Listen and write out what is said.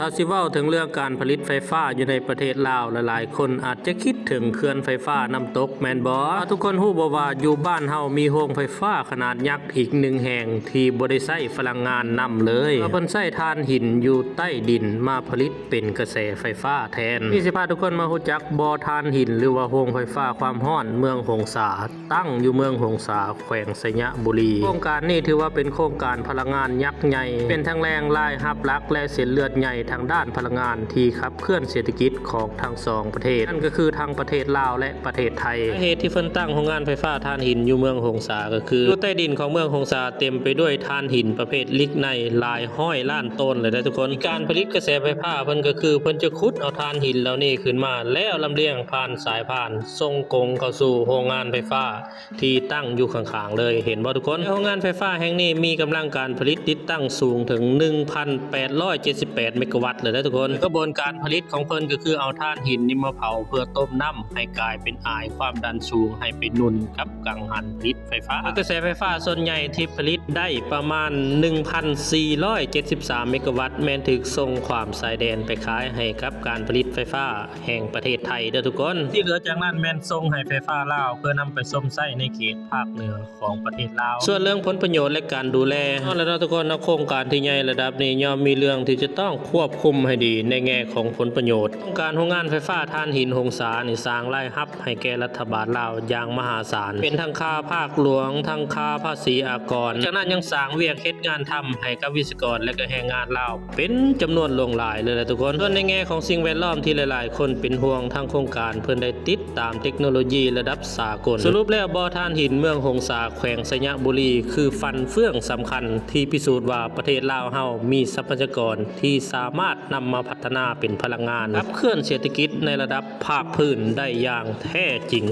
ຖ້າຊິເວົ້າເຖິງເລື່ອງການຜະລິດໄຟຟ້າຢູ່ໃນປະເທດລາວ, ຫຼາຍໆຄົນອາດຈະຄິດເຖິງເຂື່ອນໄຟຟ້ານ້ຳຕົກແມ່ນບໍ່? ແຕ່ທຸກຄົນຮູ້ບໍ່ວ່າຢູ່ບ້ານເຮົາມີໂຮງໄຟຟ້າຂະໜາດຍັກອີກໜຶ່ງແຫ່ງທີ່ບໍ່ໄດ້ໃຊ້ພະລັງງານນ້ຳເລີຍ, ເພິ່ນໃຊ້ຖ່ານຫີນຢູ່ໃຕ້ດິນມາຜະລິດເປັນກະແສໄຟຟ້າແທນ. ນີ້ຊິພາທຸກຄົນມາຮູ້ຈັກບໍ່ຖ່ານຫີນ ຫຼືວ່າໂຮງໄຟຟ້າຄວາມຮ້ອນເມືອງຫົງສາ. ຕັ້ງຢູ່ເມືອງຫົງສາ ແຂວງໄຊຍະບູລີ. ໂຄງການນີ້ຖືວ່າເປັນໂຄງການພະລັງງານຍັກໃຫຍ່, ເປັນທັງແຫຼ່ງລາຍຮັບຫຼັກ ແລະ ເສັ້ນເລືອດໃຫຍ່ທາງດ້ານພະລັງງານທີ່ຂັບເຄື່ອນເສດຖະກິດຂອງທັງສອງປະເທດ, ນັ້ນກໍຄືທັງປະເທດລາວ ແລະ ປະເທດໄທ. ສາເຫດທີ່ເພິ່ນຕັ້ງໂຮງງານໄຟຟ້າຖ່ານຫີນຢູ່ເມືອງຫົງສາກໍຄື ຢູ່ໃຕ້ດິນຂອງເມືອງຫົງສາເຕັມໄປດ້ວຍຖ່ານຫີນປະເພດລິກໄນ ຫຼາຍຮ້ອຍລ້ານໂຕນເລີຍເດີທຸກຄົນ. ການຜະລິດກະແສໄຟຟ້າເພິ່ນກໍຄື ເພິ່ນຈະຂຸດເອົາຖ່ານຫີນເຫຼົ່ານີ້ຂຶ້ນມາ ແລ້ວລຳລຽງຜ່ານສາຍພານ ສົ່ງກົງເຂົ້າສູ່ໂຮງງານໄຟຟ້າ ທີ່ຕັ້ງຢູ່ຂ້າງໆເລີຍ ເຫັນບໍ່ທຸກຄົນ? ໂຮງງານໄຟຟ້າແຫ່ງນີ້ມີກຳລັງການຜະລິດຕິດຕັ້ງສູງເຖິງໜຶ່ງພັນແປດຮ້ອຍເຈັດສິບແປດເມກາວັດເລີຍເດີທຸກຄົນ. ຂະບວນການຜະລິດຂອງເພິ່ນກໍຄືເອົາຖ່ານຫີນນີ້ມາເຜົາເພື່ອຕົ້ມນ້ຳໃຫ້ກາຍເປັນອາຍຄວາມດັນສູງ ໃຫ້ໄປໜຸ່ນກັບກັງຫັນຜະລິດໄຟຟ້າ. ໂດຍກະແສໄຟຟ້າສ່ວນໃຫຍ່ທີ່ຜະລິດໄດ້ປະມານໜຶ່ງພັນສີ່ຮ້ອຍເຈັດສິບສາມເມກາວັດ ແມ່ນຖືກສົ່ງຂ້າມຊາຍແດນໄປຂາຍໃຫ້ກັບການຜະລິດໄຟຟ້າ ແຫ່ງປະເທດໄທເດີທຸກຄົນ. ທີ່ເຫຼືອຈາກນັ້ນແມ່ນສົ່ງໃຫ້ໄຟຟ້າລາວ ເພື່ອນຳໄປຊົມໃຊ້ໃນເຂດພາກເໜືອຂອງປະເທດລາວ. ສ່ວນເລື່ອງຜົນປະໂຫຍດ ແລະ ການດູແລ ເອົາລະເນາະທຸກຄົນເນາະ, ໂຄງການທີ່ໃຫຍ່ລະດັບນີ້ ຍ່ອມມີເລື່ອງທີ່ຈະຕ້ອງຄວບຄຸມໃຫ້ດີໃນແງ່ຂອງຜົນປະໂຫຍດ. ໂຄງການໂຮງງານໄຟຟ້າຖ່ານຫີນຫົງສານີ້ ສ້າງລາຍຮັບໃຫ້ແກ່ລັດຖະບານລາວຢ່າງມະຫາສານ, ເປັນທັງຄ່າພາກຫຼວງ, ທັງຄ່າພາສີອາກອນ, ຈາກນັ້ນຍັງສ້າງວຽກເຮັດງານທຳໃຫ້ກັບວິສະກອນ ແລະ ກໍແຮງງານລາວ ເປັນຈຳນວນຫຼວງຫຼາຍເລີຍແຫຼະທຸກຄົນ. ສ່ວນໃນແງ່ຂອງສິ່ງແວດລ້ອມທີ່ຫຼາຍໆຄົນເປັນຫ່ວງ, ທາງໂຄງການເພິ່ນໄດ້ຕິດຕາມເຕັກໂນໂລຢີລະດັບສາກົນ. ສະຫຼຸບແລ້ວ ບໍ່ຖ່ານຫີນເມືອງຫົງສາ ແຂວງໄຊຍະບູລີ ຄືຟັນເຟືອງສຳຄັນທີ່ພິສູດວ່າປະເທດລາວເຮົາມີຊັບພະຍາກອນທີ່ສາມາດນຳມາພັດທະນາເປັນພະລັງງານ ຂັບເຄື່ອນເສດຖະກິດໃນລະດັບພາກພື້ນໄດ້ຢ່າງແທ້ຈິງ.